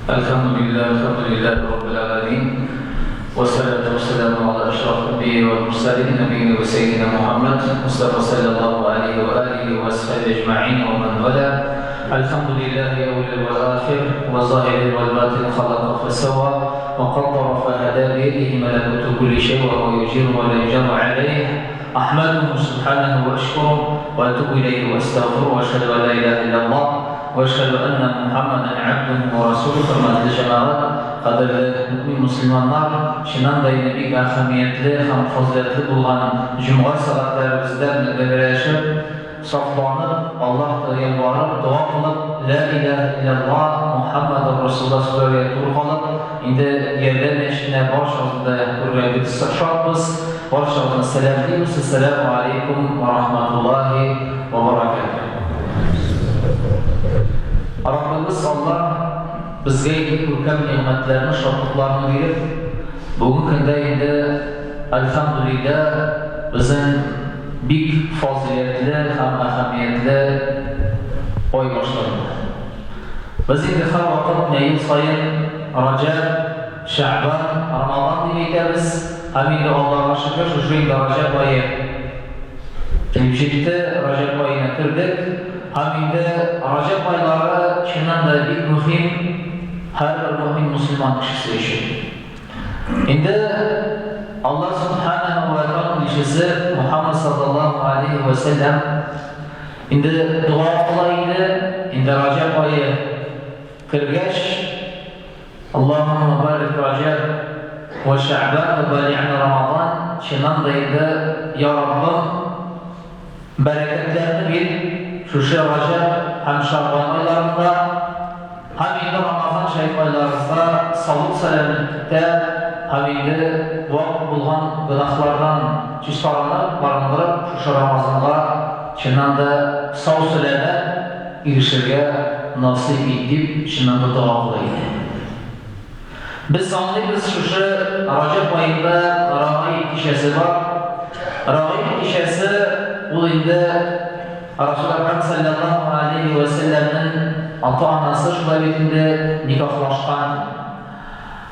Әлхәмдүлилләһ, әлхәмдүлилләһи раббил галәмин, вәссәлату вәссәламу аля әшрафил әнбияи вәл мөрсәлин, нәбиина вә сәййидина Мухәммәд Мустафа салләллаһу аләйһи вә алиһи вә асхабиһи әҗмәгыйн вә мән вәла. Әлхәмдүлилләһи әүвәлил вәл ахир, вә заһирил вәл батин, халака фәсәвва, вә каддара фәһәдә, биядиһи мәләкүтү күлли шәй вә һүә юҗиру вә лә юҗару аләйһ. Әхмәдүһү сүбхәнәһү вә әшкүрүһ, вә әтүбү иләйһи вә әстәгъфируһ, вә әшһәдү ән лә иләһә илляллаһ, вә әшһәдү әннә Мухәммәдән габдүһү вә расүлүһ. Хөрмәтле җәмәгать, кадерле мөэмин-мөселманнар, чыннан да инде бик әһәмиятле һәм фазыйләтле булган җомга сәгатьләребездә менә бергәләшеп, сафланып, Аллаһ Тәгаләгә ялварып, дога кылып, Лә иләһә илляллаһ, Мухәммәдүр Расулуллаһ сүзләргә туры калып, инде Ярдәм мәчетенә барчагызны да күрергә бик шатбыз. Барчагызны сәламлибез. Әссәләмү аләйкүм вә рахматуллаһи вә бәрәкәтүһ. Раббыбыз Аллаһ безгә инде күркәм нигъмәтләрне, шатлыкларны биреп, бүгенге көндә инде, әлхәмдүлилләһ, безнең Бик фазыйләтле һәм әһәмиятле ай башланды. Без инде һәрвакыт менә ел саен Раҗәб, Шәгъбан, Рамазан дип әйтәбез һәм инде Аллага шөкер, шушы инде Раҗәб ае килеп җитте, Раҗәб аена кердек һәм инде Раҗәб айлары чыннан да бик мөһим һәрбер мөэмин мөселман кешесе өчен. Инде Аллаһ Сүбхәнәһү вә Тәгаләнең илчесе Мухаммад саллаллаһу алейһи вә сәлләм инде дога кыла иде, инде Раҗәб ае кергәч, Аллаһумма барик Раҗәб вә Шәгъбан вә балигъна Рамазан, чыннан да инде, Я Раббым, бәрәкәтләрне бир шушы Раҗәб һәм Шәгъбан айларында, Һәм инде Рамазан шәриф айларыбызда саулык-сәламәтлектә һәм инде вак булган гөнаһлардан чистаранып, арындырып, шушы Рамазанга чыннан да сау-сәламәт ирешергә насыйп ит, дип чыннан да дога кыла иде. Без аңлыйбыз, шушы Раҗәб аенда Рәгаиб кичәсе бар. Рәгаиб кичәсе ул инде Расул Әкрәм салләллаһу алейһи вә сәлләмнең ата-анасы шулай бит инде никахлашкан.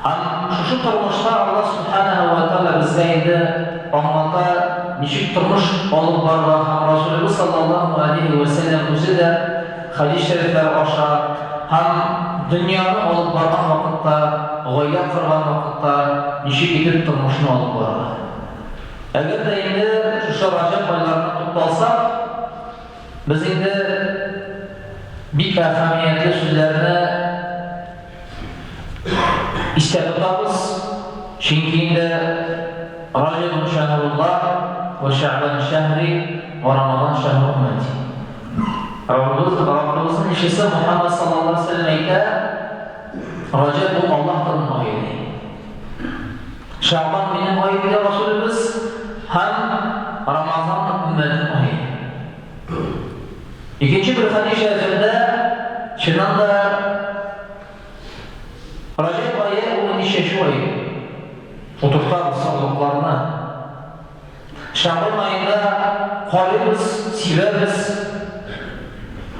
Һәм шушы тормышта Аллаһ Сүбхәнәһү вә Тәгалә безгә инде аңлата, ничек тормыш алып барырга һәм Расулебез салләллаһу алейһи вә сәлләм үзе дә хәдис шәрифләр аша һәм дөньяны алып барган вакытта, гаилә корган вакытта ничек итеп тормышны алып барырга. Әгәр дә инде шушы Раҗәб айларына тукталсак, без инде бик әһәмиятле сүзләрне истә тотабыз, чөнки инде Раҗәбун шәһруллаһ вә Шәгъбан шәһри вә Рамазан шәһру уммәти. Раббыбыз, Раббыбызның илчесе Мухаммад саллаллаһу алейһи ва сәлләм әйтә, Раҗәб ул Аллаһ Тәгаләнең ае ди. Шәгъбан минем ай диде Расулебез һәм Рамазан өммәтем ае. Икенче бер хәдис шәрифендә чыннан да Раҗәб ае ул инде чәчү ае. Утыртабыз орлыкларны. Шәгъбан аенда карыйбыз, сибәбез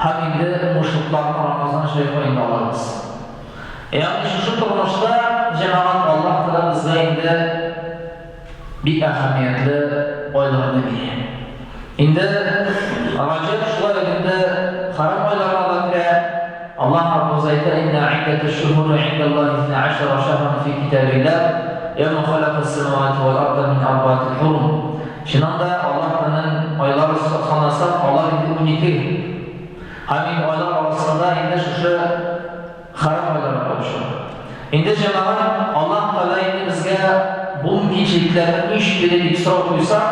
һәм инде уңышлыкларны Рамазан шәриф аенда алабыз. Ягъни шушы тормышта, җәмәгать, Аллаһ Тәгалә безгә инде бик әһәмиятле айларны бирә. Инде Раҗәб шулай ук инде хәрам айларына да керә. Аллаһ Раббыбыз әйтә, Иннә гыйддәтәш-шөһүри гыйндәллаһи исна гашара шәһран фи китабиллаһ, яумә халәкәс-сәмәвати вәл-арда мин арбаатин һурум. Чыннан да, Аллаһ Тәгаләнең айлары санасак, алар инде 12. Һәм инде айлар арасында инде шушы хәрам айлары килеп чыга. Инде, җәмәгать, Аллаһ Тәгалә инде безгә бу мөмкинчелекләрне ни өчен бирә дип сорау куйсак,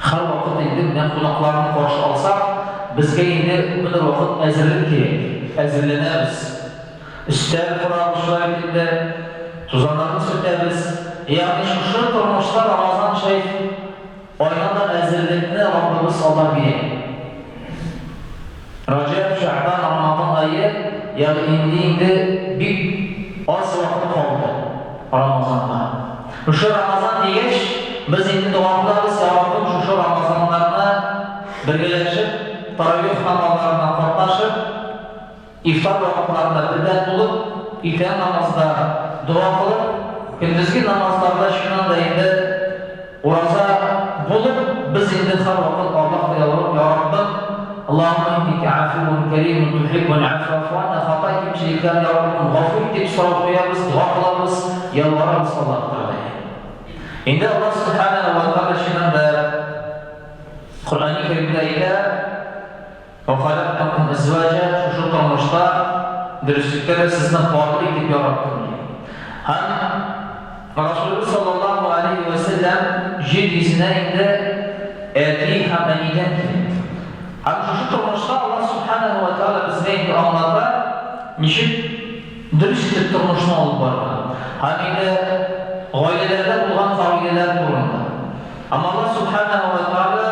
Һәрвакыт инде менә кунакларны каршы алсак, безгә инде күпмедер вакыт әзерлек кирәк. Әзерләнәбез. Өстәл корабыз шулай бит инде, тузаннарны сөртәбез. Ягъни шушы тормышта Рамазан шәриф аена да әзерлекне Раббыбыз Алла бирә. Раҗәб, Шәгъбан, Рамазан ае, ягъни инде инде бик аз вакыт калды Рамазанга. Шушы Рамазан дигәч, без инде дога кылабыз, Я Раббым, шушы Рамазаннарны бергәләшеп, таравих намазларына катнашып, ифтар вакытларында бердәм булып, иртән намазда дога кылып, көндезге намазларда чыннан да инде ураза булып, без инде һәрвакыт Аллаһка ялварып, Я Раббым, Аллаһумма иннәкә гафуввун кәримун тухиббул гафва фа'фу анна, хата кимчелекләрне, Я Раббым, гафу ит дип сорау куябыз, дога кылабыз, ялварабыз Аллаһ Тәгаләгә. Инде Аллаһ Сүбхәнәһү вә Тәгалә чыннан да Коръәни Кәримдә әйтә, Вә халәкнакум әзваҗа, шушы тормышта дөреслектә дә сезне парлы итеп яраттым, ди. Һәм Расулыбыз саллаллаһу алейһи вә сәлләм җир йөзенә инде әти һәм әнидән килә. Һәм шушы тормышта Аллаһ Сүбхәнәһү вә Тәгалә безгә инде аңлата, ничек дөрес итеп тормышны алып барырга. Һәм инде гаиләләрдә булган кагыйдәләр турында. Һәм Аллаһ Сүбхәнәһү вә Тәгалә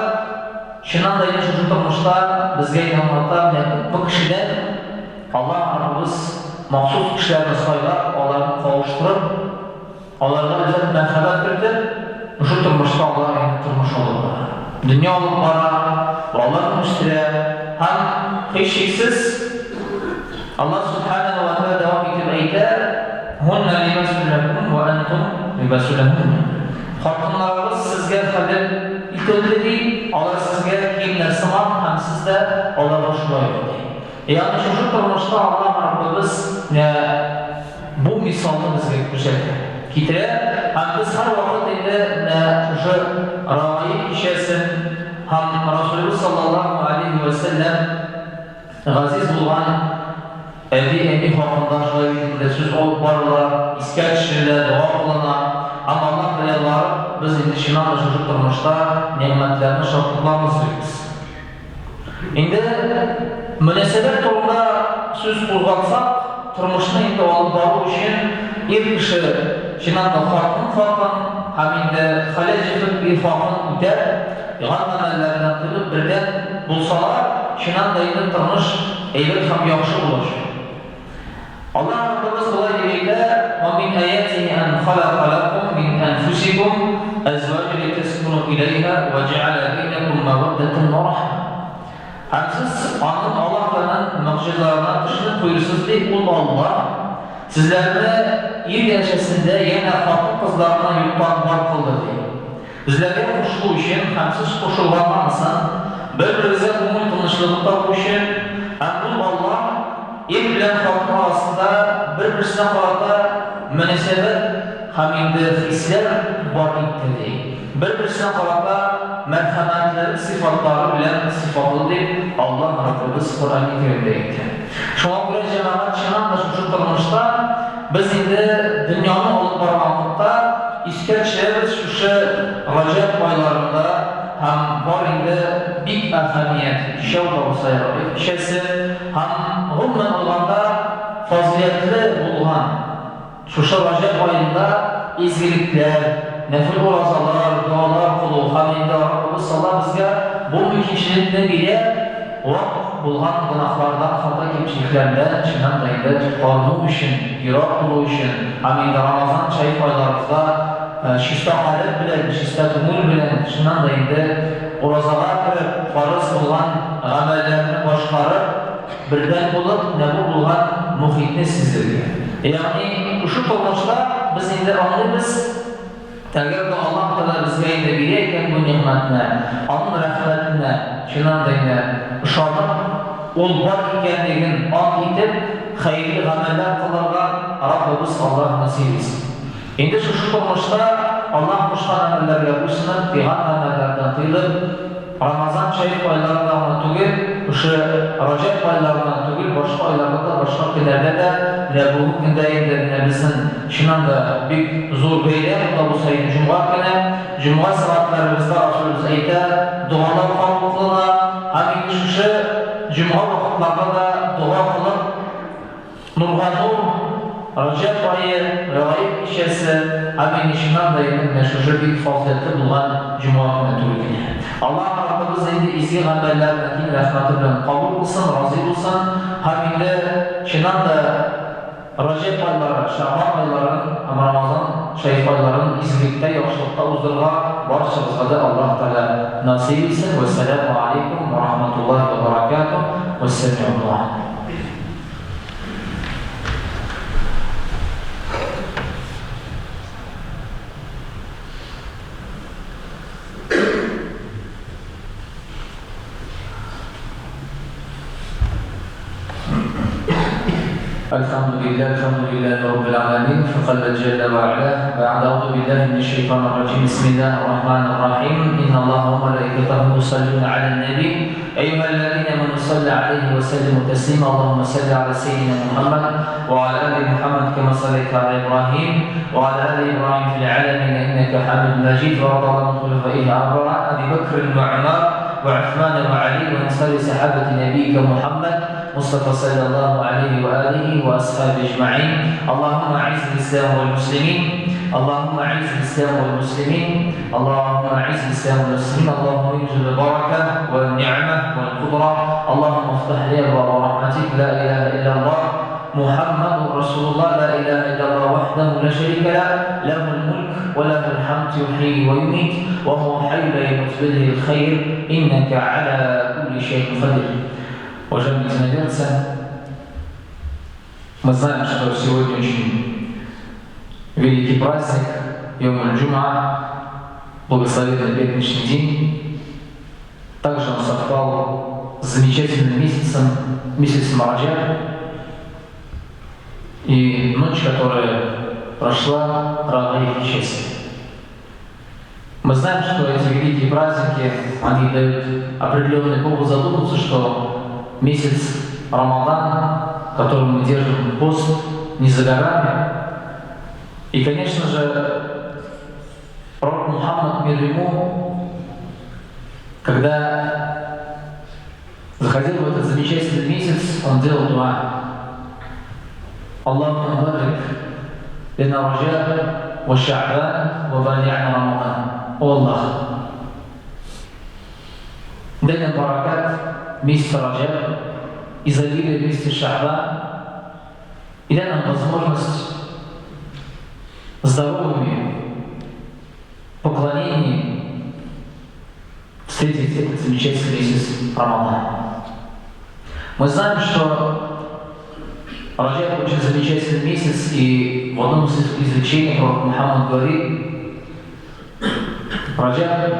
чыннан да инде шушы тормышта безгә инде аңлата, менә күпме кешедән Аллаһ Раббыбыз махсус кешеләрне сайлап, аларны кавыштырып, аларга ләззәт, мәрхәмәт кертеп, шушы тормышта алар инде тормыш алып бара. Дөнья алып бара, балаларын үстерә һәм, һичшиксез, Аллаһ Сүбхәнәһү вә Тәгалә дәвам итеп әйтә, Һуннә либасун ләкүм вә әнтүм либасун ләһүннә. Хатыннарыгыз сезгә хәләл ителде, ди, алар сезгә киемнәр сыман һәм сез дә аларга шулай ук, ди. Ягъни шушы тормышта Аллаһ Раббыбыз менә бу мисалны безгә күрсәтә, китерә һәм без һәрвакыт инде менә шушы Рәгаиб кичәсен һәм Расулебез саллаллаһу алейһи вә сәлләм Газиз булган әти-әни хакында шулай бит инде сүз алып барыла, искә төшерелә, дога кылына. Һәм Аллаһ ризалары, без инде чыннан да шушы тормышта нигъмәтләрне, шатлыкларны сөйлибез. Инде мөнәсәбәт турында сүз кузгатсак, тормышны инде алып бару өчен ир кеше чыннан да хатын хакын һәм инде хәләл җефет ир хакын үтәп, Ган гамәлләреннән тыелып бердәм булсалар, чыннан да инде тормыш әйбәт һәм яхшы булачак. Аллаһ Раббыбыз болай дип әйтә, Ва мин аятихи ан халака лакум мин әнфусикум әзваҗа литәскүнү иләйһа ва җәгәлә бәйнәкүм мәвәддәтән ва рахмә. Һәм сез Аның, Аллаһ Тәгаләнең, могҗизаларына төшенеп куерсыз, ди, Ул, Аллаһ, сезләрне ир янәшәсендә янә хатын-кызларны юктан бар кылды, ди. Безләргә кушылу өчен һәм сез кушылганнан соң, бер-берегезгә күңел тынычлыгы табу өчен, һәм ул Аллаһ ир белән хатын арасында бер-берсенә карата мөнәсәбәт һәм инде хисләр бар итте, ди. Бер-берсенә карата мәрхәмәтлелек сыйфатлары белән сыйфатлы дип Аллаһ Раббыбыз Коръәни Кәримдә әйтә. Шуңа күрә, җәмәгать, чыннан да шушы тормышта без инде дөньяны алып барган вакытта искә төшерәбез шушы Раҗәб айларында һәм бар инде бик әһәмиятле кичә ул да булса Рәгаиб кичәсе һәм гомумән алганда фазыйләтле булган Шушы Раҗәб аенда изгелекләр, нәфел уразалар, догалар кылу һәм инде Раббыбыз Алла безгә бу мөмкинчелекне бирә, вак булган гөнаһлардан, хата-кимчелекләрдән чыннан да инде арыну өчен, ерак булу өчен һәм инде Рамазан шәриф айларыбызда чиста калеб белән, чиста күңел белән чыннан да инде уразага кереп, фарыз булган гамәлләрне башкарып, Бердәм булып, менә бу булган мохитне сизергә. Ягъни, шушы тормышта без инде аңлыйбыз, әгәр дә Аллаһ Тәгалә безгә инде бирә икән бу нигъмәтне, Аның рәхмәтенә, чыннан да инде, ышанып, ул бар икәнлеген ант итеп, хәерле гамәлләр кылырга Раббыбыз Аллаһ насыйп итсен. Инде шушы тормышта Аллаһ кушкан гамәлләргә буйсынып, тыйган гамәлләрдән тыелып, Рамазан шәриф айларында гына түгел, шушы Раҗәб айларында гына түгел, башка айларда да, башка көннәрдә дә, менә бүгенге көндә инде менә безнең чыннан да бик зур бәйрәм, ул да булса инде җомга көне, җомга сәгатьләребездә Расулебез әйтә, догалар кабул кылына һәм инде шушы җомга вакытларда да дога кылып, Нурга нур, Раҗәб ае, Рәгаиб кичәсе, һәм инде чыннан да инде менә шушы бик фазыйләтле булган җомга көне туры килә. Аллаһ Раббыбыз инде изге гамәлләрне киң рәхмәте белән кабул кылсын, разый булсын һәм инде чыннан да Раҗәб айлары, Шәгъбан айларын һәм Рамазан шәриф айларын изгелектә, яхшылыкта уздырырга барчабызга да Аллаһ Тәгалә насыйп итсен. Вәссәламү алейкум вә рахматуллаһи вә баракатуһ. Вәссәми'у дуа. الحمد لله الحمد لله رب العالمين فقد جل وعلا بعد أعوذ بالله من الشيطان الرجيم بسم الله الرحمن الرحيم إن الله وملائكته يصلون على النبي أيها الذين آمنوا صلوا عليه وسلموا تسليما اللهم صل على سيدنا محمد وعلى آل محمد كما صليت على إبراهيم وعلى آل إبراهيم في العالمين إنك حميد مجيد ورضى الله عن خلفائه الأربعة أبي بكر وعمر وعثمان وعلي وعن سائر صحابة نبيك محمد مصطفى صلى الله عليه وآله وأصحابه أجمعين اللهم أعز الإسلام والمسلمين اللهم أعز الإسلام والمسلمين اللهم أعز الإسلام والمسلمين اللهم انزل البركة والنعمة والقدرة اللهم افتح لي أبواب رحمتك لا إله إلا الله محمد رسول الله لا إله إلا الله وحده لا شريك له له الملك وله الحمد يحيي ويميت وهو حي لا يموت بيده الخير إنك على كل شيء قدير. Уважаемые единоверцы, мы знаем, что сегодня очень великий праздник, يوم الجمعة, благословенный пятничный день. Также он совпал с замечательным месяцем, месяцем Раджаб, и ночь, которая прошла, Рагайб честь. Мы знаем, что эти великие праздники, они дают определенный повод задуматься, что месяц Рамадан, которым мы держим пост, не за горами. И, конечно же, пророк Мухаммад, мир ему, когда заходил в этот замечательный месяц, он делал дуа. اللهم بارك لنا رجب وشعبان وبلغنا رمضان. О Аллах, дай нам баракат месяц Раджаб, изобилие вместе Ша'бан, и дай нам возможность здоровыми поклонениями встретить этот замечательный месяц Рамадан. Мы знаем, что Раджаб очень замечательный месяц, и в одном из изречений пророк Мухаммад говорит: Раджаб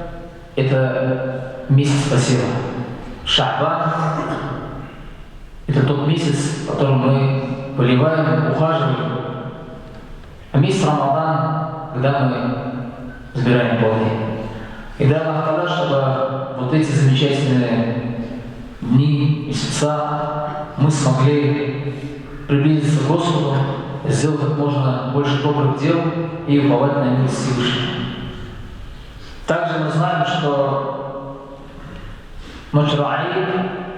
– это месяц посева. Ша'бан – это тот месяц, в котором мы поливаем, ухаживаем. А месяц Рамадан, когда мы собираем плоды. И дай Аллах Таала, чтобы вот эти замечательные дни, месяца мы смогли приблизиться к Господу, сделать как можно больше добрых дел и уповать на милость Всевышнего. Также мы знаем, что ночь Рагайб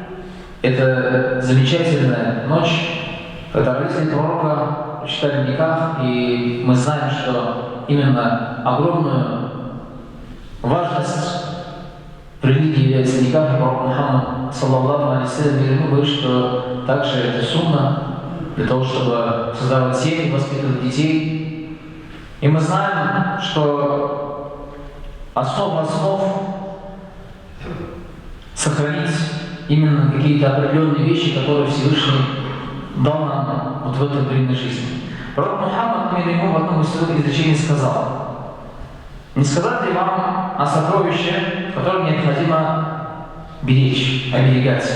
– это замечательная ночь, когда родители пророка читали никах, и мы знаем, что именно огромную важность в религии является никах, и пророк Мухаммад, صلى الله عليه وسلم, говорит, что также это сунна для того, чтобы создавать семьи, воспитывать детей. И мы знаем, что основа основ сохранить именно какие-то определенные вещи, которые Всевышний дал нам вот в это время жизни. Пророк Мухаммад, мир ему, в одном из своих изречений сказал: «Не сказать ли вам о сокровище, которое необходимо беречь, оберегать?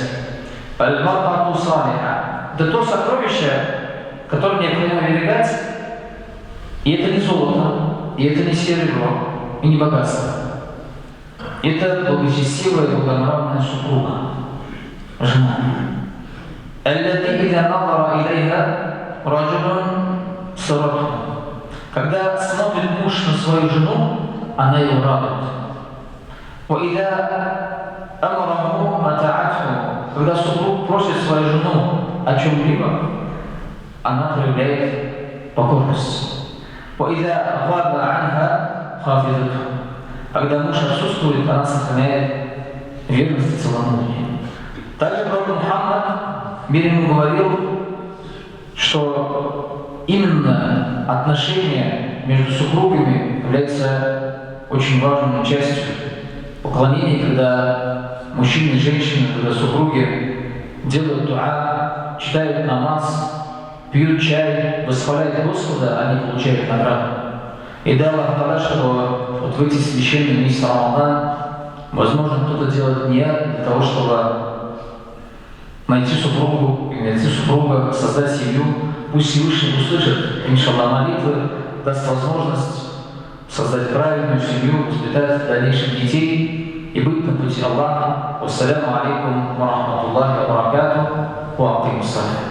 المرأة الصالحة». Это то сокровище, которое необходимо оберегать, и это не золото, и это не серебро, и не богатство. Это благочестивая, благонравная супруга, жена. التي إذا نظر إليها رجل سرته. Когда смотрит муж на свою жену, она его радует. وإذا أمره أطاعته. Когда супруг просит свою жену о чем-либо, она проявляет покорность. وإذا غاب عنها حفظته. Когда муж отсутствует, она сохраняет верность и целомудрие. Также пророк Мухаммад, мир ему, говорил, что именно отношения между супругами являются очень важной частью поклонения, когда мужчины и женщины, когда супруги делают дуа, читают намаз, пьют чай, восхваляют Господа, они получают награду. И дай Аллах Таала, чтобы вот в эти священные месяцы Рамадан, возможно, кто-то делает ният для того, чтобы Найти супругу или найти супруга, создать семью. Пусть Всевышний услышит, иншаллах, молитвы, даст возможность создать правильную семью, воспитать в дальнейшем детей и быть на пути Аллаха. Вассаляму алейкум ва рахматуллахи ва баракату. Ва акимус салам.